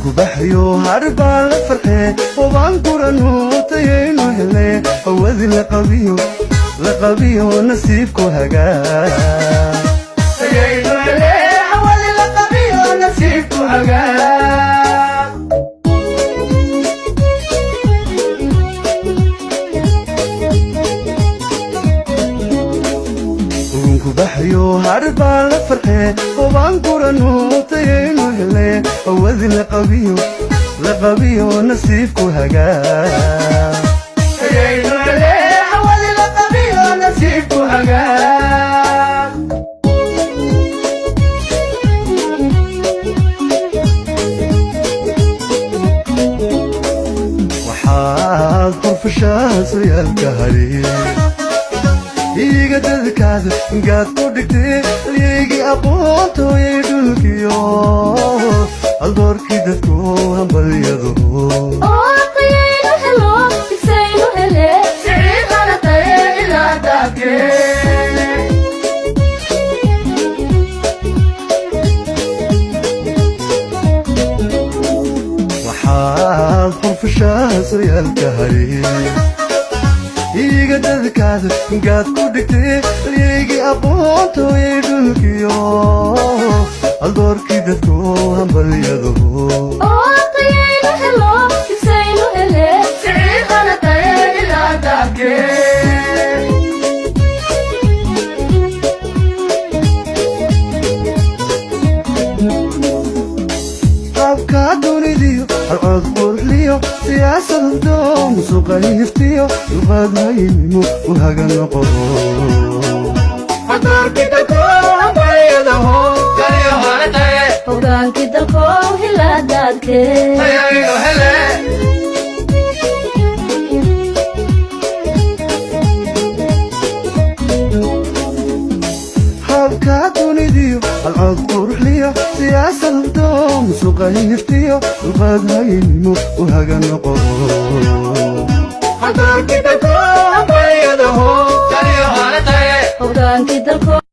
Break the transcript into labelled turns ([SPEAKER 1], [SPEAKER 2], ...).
[SPEAKER 1] Ugunku baxyo harbaa la farxee, hubaan guranu tayaynu hele, hawadi la qabiyo, la qabiyo nasiibku hagaa. Tayaynu hele, hawadi la qabiyo nasiibku hagaa. Ugunku baxyo harbaa la farxee, hubaan guranu tayaynu hele, hawadi la qabiyo, la qabiyo nasiibku hagaa. Tayaynu hele, hawadi la qabiyo nasiibku hagaa. Waxaad xurfashaasayaalka hari iiga dadkaada gaad ku dhigtay, liigi aqoontooyay dhulkiyo aldoorkii dadku hambalyado.
[SPEAKER 2] Oo tayaynu helo, tigsaynu hele.
[SPEAKER 3] Siciid hanataye ilaa daabkee.
[SPEAKER 1] Waxaad xurfashaasayaalka hari iiga dadkaada gaad ku dhigtay, liigi aqoontooyay dhulkiyo aldoorkii dadku hambalyado.
[SPEAKER 2] Oo tayaynu helo, tigsaynu hele.
[SPEAKER 3] Siciid hanataye ilaa daabkee.
[SPEAKER 1] Qaabka dunidiyo halcood quruxliyo, siyaasad hubdo, musuqa hiftiyo, dulqaad haynimo u haga noqo.
[SPEAKER 3] Hadoorkii dadku hambalyadaho taliyo hanataye.
[SPEAKER 2] Hogaankii dalkow hilaadaadkee.
[SPEAKER 3] Tayaynu hele.
[SPEAKER 1] Habka dunidiyo halcood quruxliyo, siyaasad hubdo, musuqa hiftiyo, dulqaad haynimo u haga noqo.
[SPEAKER 3] Hadoorkii dadku hambalyadaho taliyo hanataye.
[SPEAKER 2] Hogaankii dalkow.